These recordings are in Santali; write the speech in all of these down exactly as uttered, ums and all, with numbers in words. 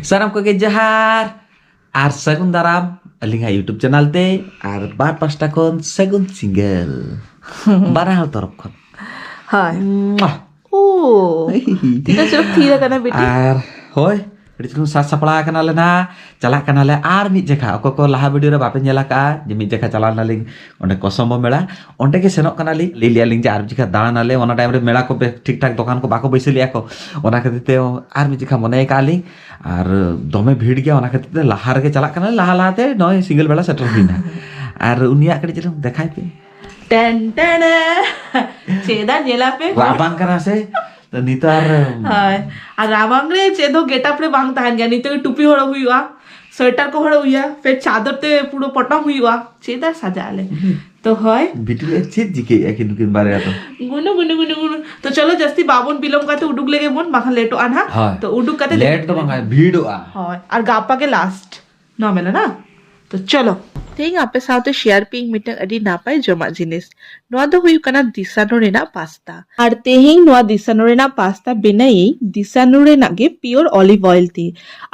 ᱥᱟᱱᱟᱢ ᱠᱚᱜᱮ ᱡᱚᱦᱟᱨ ᱟᱨ ᱥᱟᱹᱜᱩᱱ ᱫᱟᱨᱟᱢ ᱟᱹᱞᱤᱧᱟᱜ YouTube ᱪᱮᱱᱮᱞ ᱛᱮ, ᱟᱨ ᱵᱟᱨ ᱯᱟᱥᱴᱟ ᱠᱷᱚᱱ ᱥᱟᱹᱜᱩᱱ ᱥᱤᱸᱜᱟᱹᱞ᱾ ᱵᱟᱱᱟ ᱦᱚᱲ ᱛᱚᱨᱚᱯ ᱠᱷᱚᱱ᱾ ᱦᱳᱭ᱾ ᱢᱩᱟ᱾ ᱳ᱾ ᱛᱤᱱᱟᱹᱜ ᱪᱚᱨᱚᱠ ᱛᱷᱤᱨ ᱟᱠᱟᱱᱟ ᱵᱤᱴᱤ᱾ ᱟᱨ ᱦᱳᱭ, ᱟᱹᱰᱤ ᱪᱩᱞᱩᱝ ᱥᱟᱡᱽ ᱥᱟᱯᱲᱟᱣ ᱟᱠᱟᱱᱟᱞᱮ ᱱᱟᱦᱟᱜ, ᱪᱟᱞᱟᱜ ᱠᱟᱱᱟᱞᱮ᱾ ᱟᱨ ᱢᱤᱫ ᱡᱮᱠᱷᱟ, ᱚᱠᱚᱭ ᱠᱚ ᱞᱟᱦᱟ video ᱨᱮ ᱵᱟᱯᱮ ᱧᱮᱞ ᱟᱠᱟᱫᱼᱟ, ᱡᱮ ᱢᱤᱫ ᱡᱮᱠᱷᱟ ᱪᱟᱞᱟᱣ ᱞᱮᱱᱟᱞᱤᱧ ᱚᱸᱰᱮ ᱠᱚᱥᱚᱢᱵᱚ ᱢᱮᱞᱟ, ᱚᱸᱰᱮ ᱜᱮ ᱥᱮᱱᱚᱜ ᱠᱟᱱᱟᱞᱤᱧ᱾ ᱞᱟᱹᱭ ᱞᱮᱜᱼᱟ ᱞᱤᱧ ᱡᱮ ᱟᱨ ᱢᱤᱫ ᱡᱮᱠᱷᱟ ᱫᱟᱬᱟᱱᱟᱞᱮ, ᱚᱱᱟ time ᱨᱮ ᱢᱮᱞᱟ ᱠᱚ ᱵᱮ-, ᱴᱷᱤᱠ ᱴᱷᱟᱠ ᱫᱚᱠᱟᱱ ᱠᱚ ᱵᱟᱠᱚ ᱵᱟᱹᱭᱥᱟᱹᱣ ᱞᱮᱜᱼᱟ ᱠᱚ, ᱚᱱᱟ ᱠᱷᱟᱹᱛᱤᱨ ᱛᱮ ᱟᱨ ᱢᱤᱫ ᱡᱮᱠᱷᱟ ᱢᱚᱱᱮ ᱟᱠᱟᱫᱼᱟ ᱞᱤᱧ᱾ ᱟᱨ ᱫᱚᱢᱮ ᱵᱷᱤᱲ ᱜᱮᱭᱟ, ᱚᱱᱟ ᱠᱷᱟᱹᱛᱤᱨ ᱛᱮ ᱞᱟᱦᱟ ᱨᱮᱜᱮ ᱪᱟᱞᱟᱜ ᱠᱟᱱᱟᱞᱮ, ᱞᱟᱦᱟ ᱞᱟᱦᱟᱛᱮ ᱱᱚᱜᱼᱚᱭ ᱥᱤᱸᱜᱟᱹᱞ ᱵᱮᱲᱟ ᱥᱮᱴᱮᱨ ᱦᱩᱭᱱᱟ᱾ ᱟᱨ ᱩᱱᱤᱭᱟᱜ ᱠᱟᱹᱴᱤᱡ ᱪᱩᱞᱩᱝ ᱫᱮᱠᱷᱟᱭ ᱯᱮ᱾ ᱴᱮᱱ ᱴᱮᱱ᱾ ᱪᱮᱫᱟᱜ ᱧᱮᱞᱟ ᱯᱮ? ᱨᱟᱵᱟᱝ ᱠᱟᱱᱟ ᱥᱮ, ᱛᱚ ᱱᱤᱛᱚᱜ ᱟᱨ ᱦᱳᱭ᱾ ᱟᱨ ᱨᱟᱵᱟᱝ ᱨᱮ ᱪᱮᱫ ᱦᱚᱸ getup ᱨᱮ ᱵᱟᱝ ᱛᱟᱦᱮᱱ ᱜᱮᱭᱟ᱾ ᱱᱤᱛᱚᱜ ᱜᱮ ᱴᱩᱯᱤ ᱦᱚᱨᱚᱜ ᱦᱩᱭᱩᱜᱼᱟ, ᱥᱳᱭᱮᱴᱟᱨ ᱠᱚ ᱦᱚᱨᱚᱜ ᱦᱩᱭᱩᱜᱼᱟ, ᱯᱷᱮᱨ ᱪᱟᱫᱚᱨ ᱛᱮ ᱯᱩᱨᱟᱹ ᱯᱚᱴᱚᱢ ᱦᱩᱭᱩᱜᱼᱟ᱾ ᱪᱮᱫ ᱟᱨ ᱥᱟᱡᱟᱜ ᱟᱞᱮ? ᱛᱚ ᱦᱳᱭ᱾ ᱵᱤᱴᱤ ᱞᱮ ᱪᱮᱫ ᱪᱤᱠᱟᱹᱭᱮᱫᱼᱟ ᱠᱤᱱ ᱱᱩᱠᱤᱱ ᱵᱟᱨᱭᱟ ᱫᱚ? ᱜᱩᱱᱩ, ᱜᱩᱱᱩ, ᱜᱩᱱᱩ, ᱜᱩᱱᱩ᱾ ᱛᱚ ᱪᱚᱞᱚ, ᱡᱟᱹᱥᱛᱤ ᱵᱟᱵᱚᱱ ᱵᱤᱞᱚᱢ ᱠᱟᱛᱮ ᱩᱰᱩᱠ ᱞᱮᱜᱮ ᱵᱚᱱ, ᱵᱟᱠᱷᱟᱱ ᱞᱮᱴᱚᱜᱼᱟ ᱱᱟᱦᱟᱜ᱾ ᱦᱳᱭ᱾ ᱛᱚ ᱩᱰᱩᱠ ᱠᱟᱛᱮ ᱞᱮᱴ ᱫᱚ ᱵᱟᱝ, ᱵᱷᱤᱲᱚᱜᱼᱟ᱾ ᱦᱳᱭ, ᱟᱨ ᱜᱟᱯᱟ ᱜᱮ last ᱱᱚᱣᱟ ᱢᱮᱞᱟ ᱱᱟ᱾ ᱛᱚ ᱪᱚᱞᱚ᱾ ᱛᱮᱦᱮᱧ ᱟᱯᱮ ᱥᱟᱶᱛᱮ share ᱯᱮᱭᱟᱹᱧ ᱢᱤᱫᱴᱟᱝ ᱟᱹᱰᱤ ᱱᱟᱯᱟᱭ ᱡᱚᱢᱟᱜ ᱡᱤᱱᱤᱥ᱾ ᱱᱚᱣᱟ ᱫᱚ ᱦᱩᱭᱩᱜ ᱠᱟᱱᱟ ᱫᱤᱥᱟᱱᱩ ᱨᱮᱱᱟᱜ ᱯᱟᱥᱛᱟ᱾ ᱟᱨ ᱛᱮᱦᱮᱧ ᱱᱚᱣᱟ ᱫᱤᱥᱟᱱᱩ ᱨᱮᱱᱟᱜ ᱯᱟᱥᱛᱟ ᱵᱮᱱᱟᱭᱟᱹᱧ ᱫᱤᱥᱟᱱᱩ ᱨᱮᱱᱟᱜ ᱜᱮ pure olive oil ᱛᱮ᱾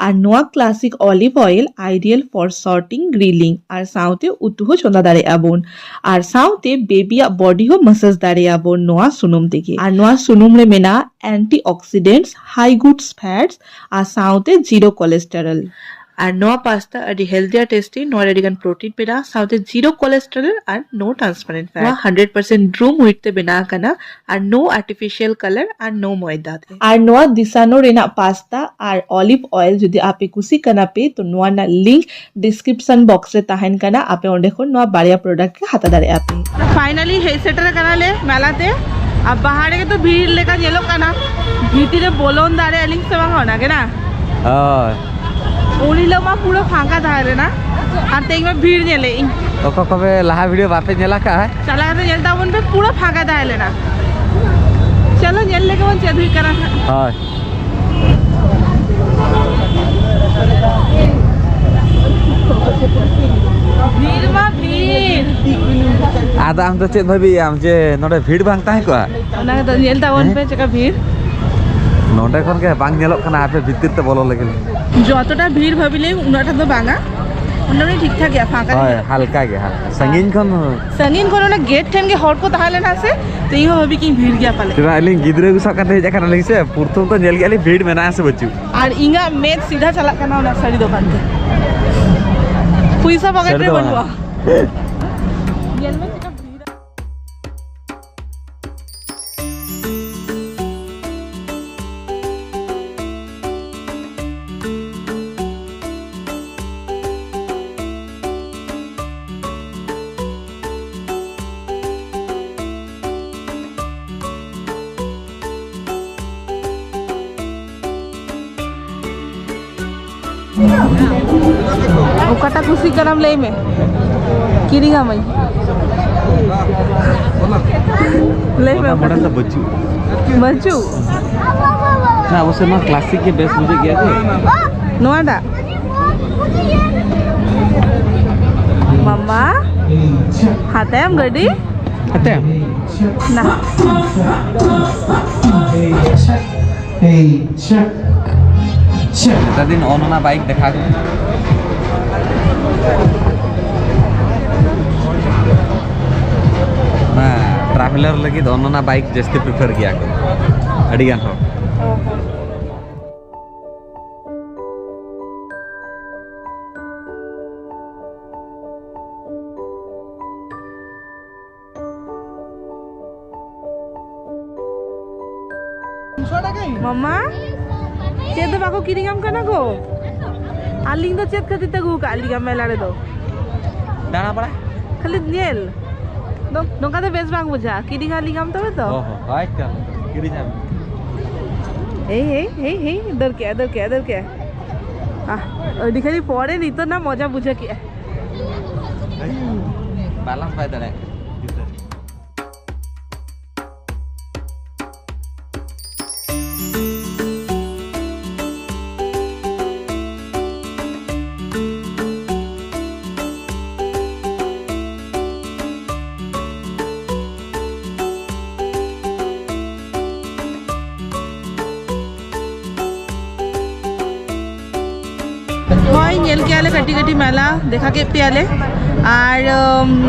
ᱟᱨ ᱱᱚᱣᱟ classic olive oil ideal for sautéing, grilling ᱟᱨ ᱥᱟᱶᱛᱮ ᱩᱛᱩ ᱦᱚᱸ ᱪᱚᱸᱫᱟ ᱫᱟᱲᱮᱭᱟᱜᱼᱟ ᱵᱚᱱ᱾ ᱟᱨ ᱥᱟᱶᱛᱮ baby ᱭᱟᱜ body ᱦᱚᱸ massage ᱫᱟᱲᱮᱭᱟᱜᱼᱟ ᱵᱚᱱ ᱱᱚᱣᱟ ᱥᱩᱱᱩᱢ ᱛᱮᱜᱮ᱾ ᱟᱨ ᱱᱚᱣᱟ ᱥᱩᱱᱩᱢ ᱨᱮ ᱢᱮᱱᱟᱜᱼᱟ antioxidants, high good fats ᱟᱨ ᱥᱟᱶᱛᱮ zero cholesterol᱾ ᱟᱨ ᱱᱚᱣᱟ ᱯᱟᱥᱛᱟ ᱟᱹᱰᱤ healthy ᱟᱨ tasty, ᱱᱚᱣᱟ ᱨᱮ ᱟᱹᱰᱤ ᱜᱟᱱ protein ᱢᱮᱱᱟᱜᱼᱟ, ᱥᱟᱶᱛᱮ zero cholesterol ᱟᱨ no trans fat᱾ ᱱᱚᱣᱟ hundred percent durum wheat ᱛᱮ ᱵᱮᱱᱟᱣ ᱟᱠᱟᱱᱟ ᱟᱨ no artificial color ᱟᱨ no ᱢᱚᱭᱫᱟ ᱛᱮ᱾ ᱟᱨ ᱱᱚᱣᱟ ᱫᱤᱥᱟᱱᱳ ᱨᱮᱱᱟᱜ ᱯᱟᱥᱛᱟ ᱟᱨ olive oil ᱡᱩᱫᱤ ᱟᱯᱮ ᱠᱩᱥᱤ ᱠᱟᱱᱟ ᱯᱮ, ᱛᱚ ᱱᱚᱣᱟ ᱨᱮᱱᱟᱜ link description box ᱨᱮ ᱛᱟᱦᱮᱱ ᱠᱟᱱᱟ, ᱟᱯᱮ ᱚᱸᱰᱮ ᱠᱷᱚᱱ ᱱᱚᱣᱟ ᱵᱟᱨᱭᱟ product ᱜᱮ ᱦᱟᱛᱟᱣ ᱫᱟᱲᱮᱭᱟᱜᱼᱟ ᱯᱮ᱾ Finally ᱦᱮᱡ ᱥᱮᱴᱮᱨ ᱟᱠᱟᱱᱟᱞᱮ ᱢᱮᱞᱟ ᱛᱮ᱾ ᱟᱨ ᱵᱟᱦᱟᱨ ᱨᱮᱜᱮ ᱛᱚ ᱵᱷᱤᱲ ᱞᱮᱠᱟ ᱧᱮᱞᱚᱜ ᱠᱟᱱᱟ, ᱵᱷᱤᱛᱤᱨ ᱨᱮ ᱵᱚᱞᱚᱱ ᱫᱟᱲᱮᱭᱟᱜ ᱟᱹᱞᱤᱧ ᱥᱮ ᱵᱟᱝ, ᱚᱱᱟ ᱜᱮ ᱱᱟ? ᱦᱳᱭ᱾ ᱩᱱ ᱦᱤᱞᱳᱜ ᱢᱟ ᱯᱩᱨᱟᱹ ᱯᱷᱟᱸᱠᱟ ᱛᱟᱦᱮᱸ ᱞᱮᱱᱟ, ᱟᱨ ᱛᱮᱦᱮᱧ ᱢᱟ ᱵᱷᱤᱲ ᱧᱮᱞᱮᱫ ᱤᱧ᱾ ᱚᱠᱚᱭ ᱠᱚᱵᱮ ᱞᱟᱦᱟ video ᱵᱟᱯᱮ ᱧᱮᱞ ᱟᱠᱟᱫᱼᱟ? ᱪᱟᱞᱟᱣ ᱠᱟᱛᱮ ᱧᱮᱞ ᱛᱟᱵᱚᱱ ᱯᱮ, ᱯᱩᱨᱟᱹ ᱯᱷᱟᱸᱠᱟ ᱛᱟᱦᱮᱸ ᱞᱮᱱᱟ᱾ ᱪᱚᱞᱚ ᱧᱮᱞ ᱞᱮᱜᱮ ᱵᱚᱱ ᱪᱮᱫ ᱦᱩᱭᱩᱜ ᱠᱟᱱᱟ ᱦᱟᱸᱜ᱾ ᱦᱳᱭ᱾ ᱵᱷᱤᱲ ᱢᱟ ᱵᱷᱤᱲ᱾ ᱟᱫᱚ ᱟᱢ ᱫᱚ ᱪᱮᱫ ᱵᱷᱟᱹᱵᱤᱭᱟᱢ ᱡᱮ ᱱᱚᱰᱮ ᱵᱷᱤᱲ ᱵᱟᱝ ᱛᱟᱦᱮᱸ ᱠᱚᱜᱼᱟ? ᱚᱱᱟ ᱜᱮᱛᱚ, ᱧᱮᱞ ᱛᱟᱵᱚᱱ ᱦᱮᱸ? ᱯᱮ ᱪᱮᱫᱠᱟ ᱵᱷᱤᱲ᱾ ᱱᱚᱰᱮ ᱠᱷᱚᱱ ᱜᱮ ᱵᱟᱝ ᱧᱮᱞᱚᱜ ᱠᱟᱱᱟ ᱟᱯᱮ ᱵᱷᱤᱛᱤᱨ ᱛᱮ ᱵᱚᱞᱚ ᱞᱟᱹᱜᱤᱫ᱾ ᱡᱚᱛᱚᱴᱟ ᱵᱷᱤᱲ ᱵᱷᱟᱹᱵᱤ ᱞᱟᱹᱭ ᱩᱱᱟᱹᱜ ᱴᱟ ᱫᱚ ᱵᱟᱝᱟ, ᱢᱚᱴᱟᱢᱩᱴᱤ ᱴᱷᱤᱠ ᱴᱷᱟᱠ ᱜᱮᱭᱟ, ᱯᱷᱟᱸᱠᱟ ᱦᱳᱭ, ᱜᱮᱭᱟ᱾ ᱦᱟᱞᱠᱟ ᱜᱮ, ᱦᱟᱞᱠᱟ᱾ ᱥᱟᱺᱜᱤᱧ ᱠᱷᱚᱱ ᱦᱚᱸ᱾ ᱥᱟᱺᱜᱤᱧ ᱠᱷᱚᱱ ᱚᱱᱟ ᱜᱮᱴ ᱴᱷᱮᱱ ᱜᱮ ᱦᱚᱲ ᱠᱚ ᱛᱟᱦᱮᱸ ᱞᱮᱱᱟ ᱥᱮ, ᱛᱚ ᱤᱧ ᱦᱚᱸ ᱵᱷᱟᱹᱵᱤ ᱠᱤᱧ ᱵᱷᱤᱲ ᱜᱮᱭᱟ ᱯᱟᱞᱮ᱾ ᱪᱮᱫᱟᱜ, ᱟᱹᱞᱤᱧ ᱜᱤᱫᱽᱨᱟᱹ ᱠᱚ ᱥᱟᱵ ᱠᱟᱛᱮ ᱦᱮᱡ ᱟᱠᱟᱱᱟᱞᱤᱧ ᱥᱮ, ᱯᱨᱚᱛᱷᱚᱢ ᱛᱚ ᱧᱮᱞ ᱠᱮᱫᱼᱟ ᱞᱤᱧ ᱵᱷᱤᱲ ᱢᱮᱱᱟᱜᱼᱟ ᱥᱮ ᱵᱟᱹᱪᱩᱜ᱾ ᱟᱨ ᱤᱧᱟᱹᱜ ᱢᱮᱫ ᱥᱤᱫᱷᱟ ᱪᱟᱞᱟᱜ ᱠᱟᱱᱟ ᱚᱱᱟ ᱥᱟᱹᱲᱤ ᱫᱚᱠᱟᱱ ᱛᱮ᱾ ᱯᱚᱭᱥᱟ ᱯᱚᱠᱮᱴ ᱥᱟᱹᱲᱤ ᱨᱮ ᱫᱚ ᱵᱟᱝᱟ᱾ ᱵᱟᱹᱱᱩᱜᱼᱟ᱾ ᱧᱮᱞ ᱢᱮ ᱪᱮᱫᱠᱟ ᱵᱷᱤᱲ᱾ ᱚᱠᱟᱴᱟᱜ ᱠᱩᱥᱤᱜ ᱠᱟᱱᱟᱢ ᱞᱟᱹᱭ ᱢᱮ, ᱠᱤᱨᱤᱧ ᱟᱢᱟᱹᱧ᱾ ᱞᱟᱹᱭ ᱢᱮ ᱚᱱᱟ ᱚᱠᱟᱴᱟᱜ᱾ ᱢᱚᱰᱮᱞ ᱫᱚ ᱵᱟᱹᱪᱩᱜ᱾ ᱵᱟᱹᱪᱩᱜ? ᱦᱮᱸ, ᱚᱵᱚᱥᱥᱳᱭ ᱱᱚᱣᱟ ᱠᱞᱟᱥᱤᱠ ᱜᱮ ᱵᱮᱥ ᱵᱩᱡᱷᱟᱹᱜ ᱜᱮᱭᱟ ᱥᱮ᱾ ᱱᱚᱣᱟᱴᱟᱜ? ᱢᱟᱢᱟ, ᱦᱟᱛᱟᱭᱟᱢ ᱜᱟᱹᱰᱤ? ᱦᱟᱛᱟᱭᱟᱢ? ᱱᱟ᱾ ᱱᱮᱛᱟᱨ ᱫᱤᱱ ᱚᱱ ᱚᱱᱟ ᱵᱟᱭᱤᱠ ᱫᱮᱠᱷᱟ ᱜᱮ᱾ ᱚᱱᱟ ᱴᱨᱟᱵᱷᱮᱞᱟᱨ ᱞᱟᱹᱜᱤᱫ ᱚᱱ ᱚᱱᱟ ᱵᱟᱭᱤᱠ ᱡᱟᱹᱥᱛᱤ ᱯᱨᱤᱯᱷᱟᱨ ᱜᱮᱭᱟ ᱠᱚ ᱟᱹᱰᱤ ᱜᱟᱱ ᱦᱚᱲ᱾ ᱢᱟᱢᱟ, ᱪᱮᱫ ᱫᱚ ᱵᱟᱠᱚ ᱠᱤᱨᱤᱧ ᱟᱢ ᱠᱟᱱᱟ ᱠᱚ? ᱟᱹᱞᱤᱧ ᱫᱚ ᱪᱮᱫ ᱠᱷᱟᱹᱛᱤᱨ ᱛᱮ ᱟᱹᱜᱩ ᱟᱠᱟᱫ ᱞᱤᱧᱟ ᱢᱮᱞᱟ ᱨᱮᱫᱚ? ᱫᱟᱬᱟ ᱵᱟᱲᱟ᱾ ᱠᱷᱟᱹᱞᱤ ᱧᱮᱞ᱾ ᱱᱚ-, ᱱᱚᱝᱠᱟ ᱫᱚ ᱵᱮᱥ ᱵᱟᱝ ᱵᱩᱡᱷᱟᱹᱜᱼᱟ᱾ ᱠᱤᱨᱤᱧ ᱟᱹᱞᱤᱧ ᱟᱢ ᱛᱚᱵᱮ ᱛᱚ? ᱦᱚᱸ, ᱦᱚᱸ, ᱦᱳᱭ ᱛᱚ, ᱠᱤᱨᱤᱧ ᱟᱢ᱾ ᱦᱮᱭ, ᱦᱮᱭ, ᱦᱮᱭ, ᱦᱮᱭ, ᱫᱟᱹᱲ ᱠᱮᱜᱼᱟ, ᱫᱟᱹᱲ ᱠᱮᱜᱼᱟ, ᱫᱟᱹᱲ ᱠᱮᱜᱼᱟ᱾ ᱟᱦ, ᱟᱹᱰᱤ ᱜᱷᱟᱹᱲᱤᱡ ᱯᱚᱨᱮ ᱱᱤᱛᱚᱜ ᱱᱟ ᱢᱚᱡᱟ ᱵᱩᱡᱷᱟᱹᱣ ᱠᱮᱜᱼᱟ᱾ ᱵᱟᱞᱟᱱᱥ ᱵᱟᱭ ᱫᱟᱲᱮᱭᱟᱜ ᱠᱟᱱᱟ᱾ ᱧᱮᱞ ᱠᱮᱜᱼᱟ ᱞᱮ ᱠᱟᱹᱴᱤᱡ ᱠᱟᱹᱴᱤᱡ ᱢᱮᱞᱟ, ᱫᱮᱠᱷᱟ ᱠᱮᱫ ᱯᱮᱭᱟᱞᱮ᱾ ᱟᱨ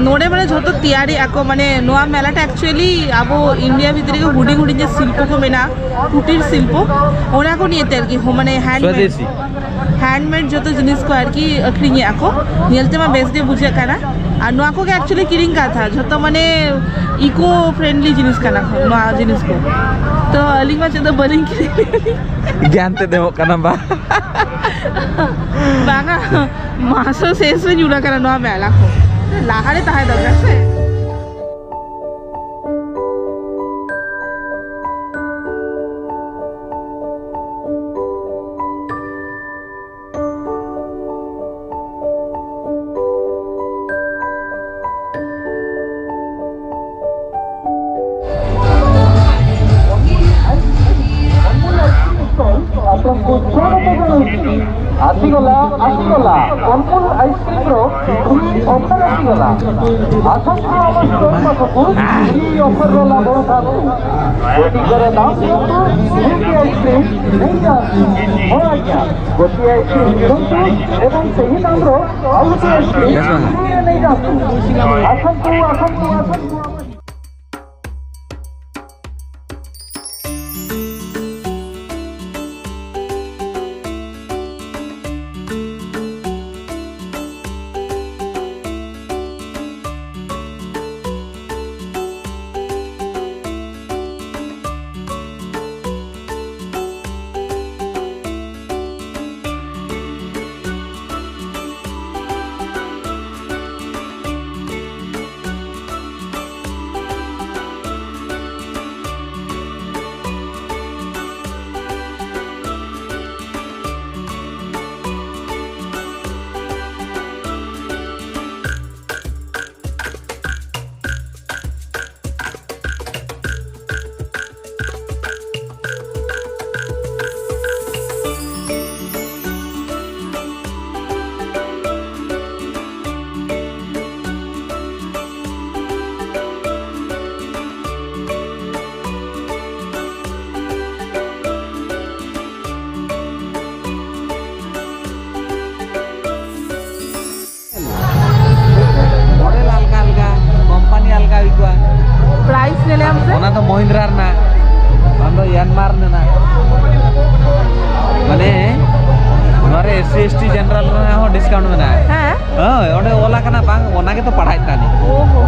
ᱱᱚᱰᱮ ᱢᱟᱱᱮ ᱡᱷᱚᱛᱚ ᱛᱮᱭᱟᱨᱮᱜᱼᱟ ᱠᱚ, ᱢᱟᱱᱮ ᱱᱚᱣᱟ ᱢᱮᱞᱟ ᱴᱟ actually ᱟᱵᱚ ᱤᱱᱰᱤᱭᱟ ᱵᱷᱤᱛᱨᱤ ᱨᱮᱜᱮ ᱦᱩᱰᱤᱧ ᱦᱩᱰᱤᱧ ᱡᱮ ᱥᱤᱞᱯᱚ ᱠᱚ ᱢᱮᱱᱟᱜᱼᱟ, ᱠᱩᱴᱤᱨ ᱥᱤᱞᱯᱚ, ᱚᱱᱟ ᱠᱚ ᱱᱤᱭᱮ ᱛᱮ ᱟᱨᱠᱤ, ᱢᱟᱱᱮ ᱦᱮᱱᱰᱢᱮᱰ ᱥᱚᱫᱮᱥᱤ᱾ ᱦᱮᱱᱰᱢᱮᱰ ᱡᱚᱛᱚ ᱡᱤᱱᱤᱥ ᱠᱚ ᱟᱨᱠᱤ ᱟᱹᱠᱷᱨᱤᱧᱮᱜᱼᱟ ᱠᱚ, ᱧᱮᱞ ᱛᱮᱢᱟ ᱵᱮᱥ ᱜᱮ ᱵᱩᱡᱷᱟᱹᱜ ᱠᱟᱱᱟ᱾ ᱟᱨ ᱱᱚᱣᱟ ᱠᱚᱜᱮ actually ᱠᱤᱨᱤᱧ ᱠᱟᱛᱷᱟ, ᱡᱷᱚᱛᱚ ᱢᱟᱱᱮ ᱤᱠᱳ ᱯᱷᱨᱮᱱᱰᱞᱤ ᱡᱤᱱᱤᱥ ᱠᱟᱱᱟ ᱠᱚ ᱱᱚᱣᱟ ᱡᱤᱱᱤᱥ ᱠᱚ᱾ ᱛᱚ ᱟᱹᱞᱤᱧ ᱢᱟ ᱪᱮᱫ ᱫᱚ ᱵᱟᱹᱞᱤᱧ ᱠᱤᱨᱤᱧ᱾ ᱜᱮᱭᱟᱱ ᱛᱮ ᱫᱮᱢᱚᱜ ᱠᱟᱱᱟ ᱵᱟ᱾ ᱵᱟᱝᱟ, ᱢᱟᱥᱚ ᱥᱮᱥ ᱨᱮ ᱧᱩᱨ ᱟᱠᱟᱱᱟ ᱱᱚᱣᱟ ᱢᱮᱞᱟ ᱠᱚ᱾ ᱞᱟᱦᱟᱨᱮ ᱛᱟᱦᱮᱸ ᱫᱚᱨᱠᱟᱨ ᱥᱮ᱾ ଆପଣଙ୍କୁ ସ୍ୱାଗତ ଜଣାଉଛି। ଆସିଗଲା, ଆସିଗଲା, ଅମୁଲ ଆଇସ୍କ୍ରିମର ଫ୍ରି ଅଫର ଆସିଗଲା। ଆସନ୍ତୁ ଆମ ଷ୍ଟୋର ପାଖକୁ ଫ୍ରି ଅଫରର ଲାଭ ଉଠାନ୍ତୁ। ଗୋଟିକର ଦାମ ଦିଅନ୍ତୁ, ଦୁଇଟି ଆଇସ୍କ୍ରିମ ନେଇଯାଆନ୍ତୁ। ହଁ ଆଜ୍ଞା, ଗୋଟିଏ ଆଇସ୍କ୍ରିମ କିଣନ୍ତୁ ଏବଂ ସେହି ଦାମର ଆଉ ଗୋଟିଏ ଆଇସ୍କ୍ରିମ ଫ୍ରିରେ ନେଇଯାଆନ୍ତୁ। ଆସନ୍ତୁ, ଆସନ୍ତୁ, ଆସନ୍ତୁ। ᱢᱚᱦᱤᱱᱫᱨᱟ ᱨᱮᱱᱟᱜ, ᱵᱟᱝ ᱫᱚ ᱭᱟᱱᱢᱟᱨ ᱨᱮᱱᱟᱜ᱾ ᱢᱟᱱᱮ, ᱱᱚᱣᱟ ᱨᱮ S C S T general ᱨᱮᱱᱟᱜ ᱦᱚᱸ discount ᱢᱮᱱᱟᱜᱼᱟ᱾ ᱦᱮᱸ? ᱦᱳᱭ, ᱚᱸᱰᱮ ᱚᱞ ᱟᱠᱟᱱᱟ ᱵᱟᱝ, ᱚᱱᱟ ᱜᱮᱛᱚ ᱯᱟᱲᱦᱟᱜ ᱠᱟᱱ᱾ ᱳ ᱦᱳ᱾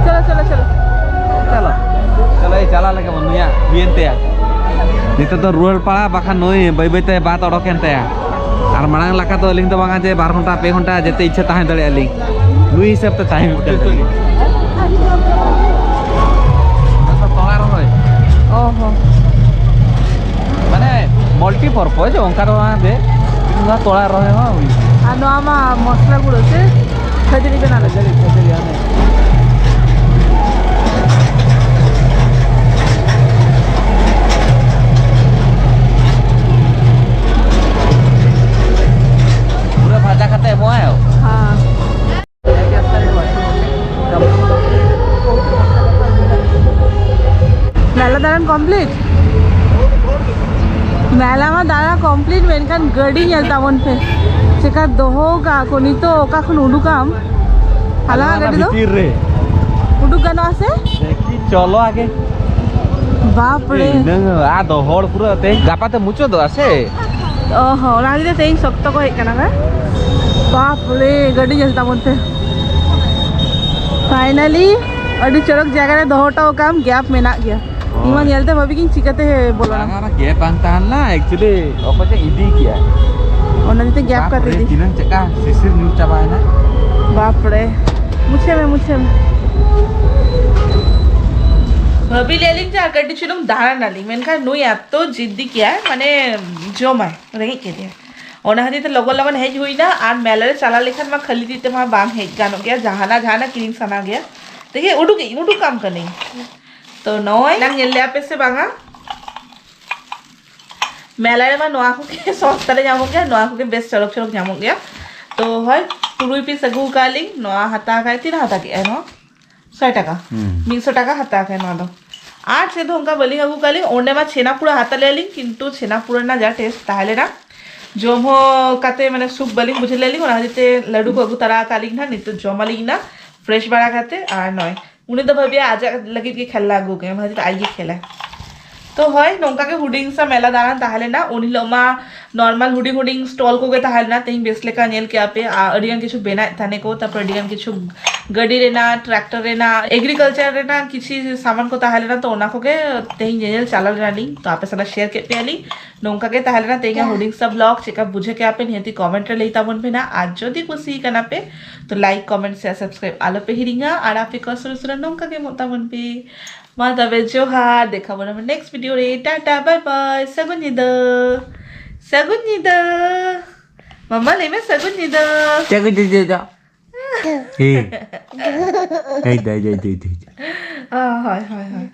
ᱪᱚᱞᱚ, ᱪᱚᱞᱚ, ᱪᱚᱞᱚ᱾ ᱪᱚᱞᱚ, ᱪᱚᱞᱚ, ᱮᱭ ᱪᱟᱞᱟᱜ ᱞᱮᱜᱮ ᱵᱚᱱ, ᱱᱩᱭᱟᱜ ᱦᱩᱭᱮᱱ ᱛᱟᱭᱟ᱾ ᱱᱤᱛᱚᱜ ᱫᱚ ᱨᱩᱣᱟᱹᱲ ᱯᱟᱲᱟ, ᱵᱟᱠᱷᱟᱱ ᱱᱩᱭ ᱵᱟᱹᱭ ᱵᱟᱹᱭ ᱛᱮ ᱵᱟᱫ ᱚᱰᱚᱠᱮᱱ ᱛᱟᱭᱟ᱾ ᱟᱨ ᱢᱟᱲᱟᱝ ᱞᱮᱠᱟ ᱫᱚ ᱟᱹᱞᱤᱧ ᱫᱚ ᱵᱟᱝᱟ ᱡᱮ ᱵᱟᱨ ᱜᱷᱚᱱᱴᱟ, ᱯᱮ ᱜᱷᱚᱱᱴᱟ ᱡᱮᱛᱮ ᱤᱪᱪᱷᱟᱹ ᱛᱟᱦᱮᱸ ᱫᱟᱲᱮᱭᱟᱜᱼᱟ ᱞᱤᱧ᱾ ᱱᱩᱭ ᱦᱤᱥᱟᱹᱵ ᱛᱮ ᱛᱟᱦᱮᱸ ᱦᱩᱭᱩᱜ ᱠᱟᱱ ᱛᱟᱹᱞᱤᱧᱟ᱾ ᱚᱱᱟ ᱫᱚ ᱛᱚᱲᱟ ᱨᱚᱦᱚᱭ᱾ ᱚ ᱦᱚᱸ᱾ ᱢᱟᱱᱮ multi purpose, ᱚᱱᱠᱟ ᱫᱚ ᱵᱟᱝ ᱡᱮ ᱱᱚᱣᱟ ᱛᱚᱲᱟ ᱨᱚᱦᱚᱭ ᱦᱚᱸ ᱦᱩᱭᱩᱜᱼᱟ᱾ ᱟᱨ ᱱᱚᱣᱟ ᱢᱟ ᱢᱚᱥᱞᱟ ᱜᱩᱸᱰᱟᱹ ᱥᱮ ᱠᱷᱟᱹᱡᱟᱹᱲᱤ ᱵᱮᱱᱟᱣ ᱞᱟᱹᱜᱤᱫ? ᱠᱷᱟᱹᱡᱟᱹᱲᱤ, ᱠᱷᱟᱹᱡᱟᱹᱲᱤ, ᱦᱟᱱᱮ᱾ ᱯᱩᱨᱟᱹ ᱵᱷᱟᱡᱟ ᱠᱟᱛᱮ ᱮᱢᱚᱜᱼᱟᱭ᱾ ᱦᱮᱸ᱾ ᱢᱮᱞᱟ ᱫᱟᱬᱟᱱ complete? ᱢᱮᱞᱟ ᱢᱟ ᱫᱟᱬᱟ complete, ᱢᱮᱱᱠᱷᱟᱱ ᱜᱟᱹᱰᱤ ᱧᱮᱞ ᱛᱟᱵᱚᱱ ᱯᱮ, ᱪᱮᱠᱟ ᱫᱚᱦᱚ ᱠᱟᱜᱼᱟ ᱠᱚ᱾ ᱱᱤᱛᱚᱜ ᱚᱠᱟ ᱠᱷᱚᱱ ᱩᱰᱩᱠᱟᱢ? ᱟᱞᱟᱝᱟᱜ ᱜᱟᱹᱰᱤ ᱫᱚ ᱵᱷᱤᱛᱤᱨ ᱨᱮ᱾ ᱩᱰᱩᱠ ᱜᱟᱱᱚᱜᱼᱟ ᱥᱮ? ᱫᱮᱠᱷᱤ, ᱪᱚᱞᱚ ᱟᱜᱮ᱾ ᱵᱟᱯ ᱨᱮ᱾ ᱤᱱᱟᱹᱝ ᱟᱫᱚ ᱦᱚᱲ ᱯᱩᱨᱟᱹ ᱛᱮᱦᱮᱧ ᱜᱟᱯᱟ ᱛᱮ ᱢᱩᱪᱟᱹᱫᱚᱜᱼᱟ ᱥᱮ? ᱚ ᱦᱚᱸ, ᱚᱱᱟ ᱠᱷᱟᱹᱛᱤᱨ ᱛᱮ ᱛᱮᱦᱮᱧ ᱥᱚᱠᱛᱚ ᱠᱚ ᱦᱮᱡ ᱠᱟᱱᱟ, ᱦᱮᱸ? ᱵᱟᱯ ᱨᱮ, ᱜᱟᱹᱰᱤ ᱧᱮᱞ ᱛᱟᱵᱚᱱ ᱯᱮ᱾ Finally, ᱟᱹᱰᱤ ᱪᱚᱨᱚᱠ ᱡᱟᱭᱜᱟ ᱨᱮ ᱫᱚᱦᱚ ᱦᱚᱴᱚ ᱠᱟᱜᱼᱟᱢ, gap ᱢᱮᱱᱟᱜ ᱜᱮᱭᱟ᱾ ᱤᱧ ᱢᱟ ᱦᱳᱭ᱾ ᱧᱮᱞᱛᱮ ᱵᱷᱟᱹᱵᱤ ᱜᱤᱧ ᱪᱤᱠᱟᱹᱛᱮ ᱵᱚᱞᱚᱱᱟ᱾ ᱵᱟᱝ, ᱚᱱᱟ gap ᱵᱟᱝ ᱛᱟᱦᱮᱸ ᱞᱮᱱᱟ, actually ᱚᱠᱚᱭ ᱪᱚ ᱤᱫᱤ ᱠᱮᱜᱼᱟ᱾ ᱚᱱᱟ ᱠᱷᱟᱹᱛᱤᱨ ᱛᱮ gap ᱵᱟᱯ ᱠᱟᱛᱮ ᱨᱮ, ᱤᱫᱤ᱾ ᱛᱤᱱᱟᱹᱝ ᱪᱮᱫᱠᱟ ᱥᱤᱥᱤᱨ ᱧᱩᱨ ᱪᱟᱵᱟᱭᱮᱱᱟ᱾ ᱵᱟᱯ ᱨᱮ, ᱢᱩᱪᱷᱟᱹᱣ ᱢᱮ, ᱢᱩᱪᱷᱟᱹᱣ ᱢᱮ᱾ ᱵᱷᱟᱹᱵᱤ ᱞᱮᱫ ᱞᱤᱧ ᱡᱮ ᱟᱨ ᱠᱟᱹᱴᱤᱡ ᱪᱩᱞᱩᱝ ᱫᱟᱬᱟᱱᱟᱞᱤᱧ, ᱢᱮᱱᱠᱷᱟᱱ ᱱᱩᱭ ᱮᱛᱚ ᱡᱤᱫᱫᱤ ᱠᱮᱜᱼᱟᱭ, ᱢᱟᱱᱮ ᱡᱚᱢᱟᱭ, ᱨᱮᱸᱜᱮᱡ ᱠᱮᱫᱮᱭᱟ᱾ ᱚᱱᱟ ᱠᱷᱟᱹᱛᱤᱨ ᱛᱮ ᱞᱚᱜᱚᱱ ᱞᱚᱜᱚᱱ ᱦᱮᱡ ᱦᱩᱭᱱᱟ᱾ ᱟᱨ ᱢᱮᱞᱟ ᱨᱮ ᱪᱟᱞᱟᱣ ᱞᱮᱠᱷᱟᱱ ᱢᱟ ᱠᱷᱟᱹᱞᱤ ᱛᱤ ᱛᱮᱢᱟ ᱵᱟᱝ ᱦᱮᱡ ᱜᱟᱱᱚᱜ ᱜᱮᱭᱟ, ᱡᱟᱦᱟᱱᱟᱜ ᱡᱟᱦᱟᱱᱟᱜ ᱠᱤᱨᱤᱧ ᱥᱟᱱᱟ ᱜᱮᱭᱟ᱾ ᱛᱮᱜᱮ ᱩᱰᱩᱠ, ᱩᱰᱩᱠᱟᱢ ᱠᱟᱹᱱᱟᱹᱧ᱾ ᱛᱚ ᱱᱚᱜᱼᱚᱭ ᱱᱟᱝ ᱧᱮᱞ ᱞᱮᱜᱼᱟ ᱯᱮ ᱥᱮ ᱵᱟᱝᱟ? ᱢᱮᱞᱟ ᱨᱮᱢᱟ ᱱᱚᱣᱟ ᱠᱚᱜᱮ ᱥᱚᱥᱛᱟ ᱨᱮ ᱧᱟᱢᱚᱜ ᱜᱮᱭᱟ, ᱱᱚᱣᱟ ᱠᱚᱜᱮ ᱵᱮᱥ ᱪᱚᱨᱚᱠ ᱪᱚᱨᱚᱠ ᱧᱟᱢᱚᱜ ᱜᱮᱭᱟ᱾ ᱛᱚ ᱦᱳᱭ, ᱛᱩᱨᱩᱭ piece ᱟᱹᱜᱩ ᱟᱠᱟᱫ ᱞᱤᱧ᱾ ᱱᱚᱣᱟ ᱦᱟᱛᱟᱣ ᱠᱟᱭ, ᱛᱤᱱᱟᱹᱜ ᱦᱟᱛᱟᱣ ᱠᱮᱜᱼᱟᱭ ᱱᱚᱣᱟ? ᱥᱚᱭ ᱴᱟᱠᱟ᱾ ᱦᱩᱸ᱾ ᱢᱤᱫ ᱥᱚ ᱴᱟᱠᱟ ᱦᱟᱛᱟᱣ ᱠᱮᱜᱼᱟᱭ ᱱᱚᱣᱟ ᱫᱚ᱾ ᱟᱨ ᱪᱮᱫ ᱦᱚᱸ ᱚᱱᱠᱟ ᱵᱟᱹᱞᱤᱧ ᱟᱹᱜᱩ ᱟᱠᱟᱫ ᱞᱤᱧ᱾ ᱚᱸᱰᱮ ᱢᱟ ᱪᱷᱮᱱᱟ ᱯᱩᱲᱟ ᱦᱟᱛᱟᱣ ᱞᱮᱜᱼᱟ ᱞᱤᱧ, ᱠᱤᱱᱛᱩ ᱪᱷᱮᱱᱟ ᱯᱩᱲᱟ ᱨᱮᱱᱟᱜ ᱡᱟ taste ᱛᱟᱦᱮᱸ ᱞᱮᱱᱟ, ᱡᱚᱢ ᱦᱚᱸ ᱠᱟᱛᱮ ᱢᱟᱱᱮ ᱥᱩᱠ ᱵᱟᱹᱞᱤᱧ ᱵᱩᱡᱷᱟᱹᱣ ᱞᱮᱜᱼᱟ ᱞᱤᱧ, ᱚᱱᱟ ᱠᱷᱟᱹᱛᱤᱨ ᱛᱮ ᱞᱟᱹᱰᱩ ᱠᱚ ᱟᱹᱜᱩ ᱛᱟᱨᱟ ᱟᱠᱟᱫ ᱞᱤᱧ ᱱᱟᱦᱟᱜ᱾ ᱱᱤᱛᱚᱜ ᱡᱚᱢ ᱟᱹᱞᱤᱧ ᱱᱟ fresh ᱵᱟᱲᱟ ᱠᱟᱛᱮ᱾ ᱟᱨ ᱱᱚᱜᱼᱚᱭ ᱩᱱᱤ ᱫᱚ ᱵᱷᱟᱹᱵᱤᱭᱟ ᱟᱡᱟᱜ ᱞᱟᱹᱜᱤᱫ ᱜᱮ ᱠᱷᱮᱞᱱᱟ ᱟᱹᱜᱩ ᱠᱟᱜ ᱢᱮ, ᱵᱷᱟᱹᱵᱤ ᱟᱡ ᱜᱮ ᱠᱷᱮᱞᱟ᱾ ᱛᱚ ᱦᱳᱭ, ᱱᱚᱝᱠᱟ ᱜᱮ ᱦᱩᱰᱤᱧ ᱥᱟ ᱢᱮᱞᱟ ᱫᱟᱬᱟᱱ ᱛᱟᱦᱮᱸ ᱞᱮᱱᱟ᱾ ᱩᱱ ᱦᱤᱞᱳᱜ ᱢᱟ ᱱᱚᱨᱢᱟᱞ ᱦᱩᱰᱤᱧ ᱦᱩᱰᱤᱧ ᱥᱴᱚᱞ ᱠᱚᱜᱮ ᱛᱟᱦᱮᱸ ᱞᱮᱱᱟ᱾ ᱛᱮᱦᱮᱧ ᱵᱮᱥ ᱞᱮᱠᱟ ᱧᱮᱞ ᱠᱮᱜᱼᱟ ᱯᱮ, ᱟᱨ ᱟᱹᱰᱤ ᱜᱟᱱ ᱠᱤᱪᱷᱩ ᱵᱮᱱᱟᱣᱮᱫ ᱛᱟᱦᱮᱱ ᱠᱚ, ᱛᱟᱨᱯᱚᱨ ᱟᱹᱰᱤ ᱜᱟᱱ ᱠᱤᱪᱷᱩ ᱜᱟᱹᱰᱤ ᱨᱮᱱᱟᱜ, ᱴᱨᱟᱠᱴᱟᱨ ᱨᱮᱱᱟᱜ, ᱮᱜᱽᱨᱤᱠᱟᱞᱪᱟᱨ ᱨᱮᱱᱟᱜ ᱠᱤᱪᱷᱩ ᱥᱟᱢᱟᱱ ᱠᱚ ᱛᱟᱦᱮᱸ ᱞᱮᱱᱟ᱾ ᱛᱚ ᱚᱱᱟ ᱠᱚᱜᱮ ᱛᱮᱦᱮᱧ ᱧᱮᱧᱮᱞ ᱪᱟᱞᱟᱣ ᱞᱮᱱᱟᱞᱤᱧ᱾ ᱛᱚ ᱟᱯᱮ ᱥᱟᱞᱟᱜ ᱥᱮᱭᱟᱨ ᱠᱮᱫ ᱯᱮᱭᱟᱞᱤᱧ᱾ ᱱᱚᱝᱠᱟ ᱜᱮ ᱛᱟᱦᱮᱸ ᱞᱮᱱᱟ ᱛᱮᱦᱮᱧᱟᱜ ᱦᱩᱰᱤᱧ ᱥᱟ ᱵᱞᱚᱜ᱾ ᱪᱮᱠᱟ ᱵᱩᱡᱷᱟᱹᱣ ᱠᱮᱜᱼᱟ ᱯᱮ, ᱱᱤᱦᱟᱹᱛᱤ ᱠᱚᱢᱮᱱᱴ ᱨᱮ ᱞᱟᱹᱭ ᱛᱟᱵᱚᱱ ᱯᱮ ᱱᱟᱜ᱾ ᱟᱨ ᱡᱩᱫᱤ ᱠᱩᱥᱤ ᱠᱟᱱᱟ ᱯᱮ, ᱛᱚ ᱞᱟᱭᱤᱠ, ᱠᱚᱢᱮᱱᱴ, ᱥᱮᱭᱟᱨ, ᱥᱟᱵᱥᱠᱨᱟᱭᱤᱵ ᱟᱞᱚ ᱯᱮ ᱦᱤᱲᱤᱧᱟ᱾ ᱟᱨ ᱟᱯᱮ ᱠᱚ ᱥᱩᱨ ᱥᱩᱨ ᱱᱚᱝᱠᱟ ᱜᱮ ᱮᱢᱚᱜ ᱛᱟᱵᱚᱱ ᱯᱮ᱾ ᱢᱟ ᱛᱚᱵᱮ ᱡᱚᱦᱟᱨ, ᱫᱮᱠᱷᱟ ᱵᱚᱱ ᱟᱵᱚᱱ ᱱᱮᱠᱥᱴ ᱵᱷᱤᱰᱤᱭᱳ ᱨᱮ᱾ ᱴᱟᱴᱟ, ᱵᱟᱭ ᱵᱟᱭ, ᱥᱟᱹᱜᱩᱱ ᱧᱤᱫᱟᱹ, ᱥᱟᱹᱜᱩᱱ ᱧᱤᱫᱟᱹ᱾ ᱢᱟᱢᱟ ᱞᱟᱹᱭ ᱢᱮ, ᱥᱟᱹᱜᱩᱱ ᱧᱤᱫᱟᱹ᱾ ᱪᱮᱫ ᱠᱚ ᱪᱮᱫ ᱪᱮᱫ ᱪᱮᱫ? ᱦᱮᱸ᱾ ᱦᱮᱸ, ᱫᱟᱭ, ᱫᱟᱭ, ᱫᱟᱭ, ᱫᱟᱭ᱾ ᱦᱳᱭ, ᱦᱳᱭ, ᱦᱳᱭ᱾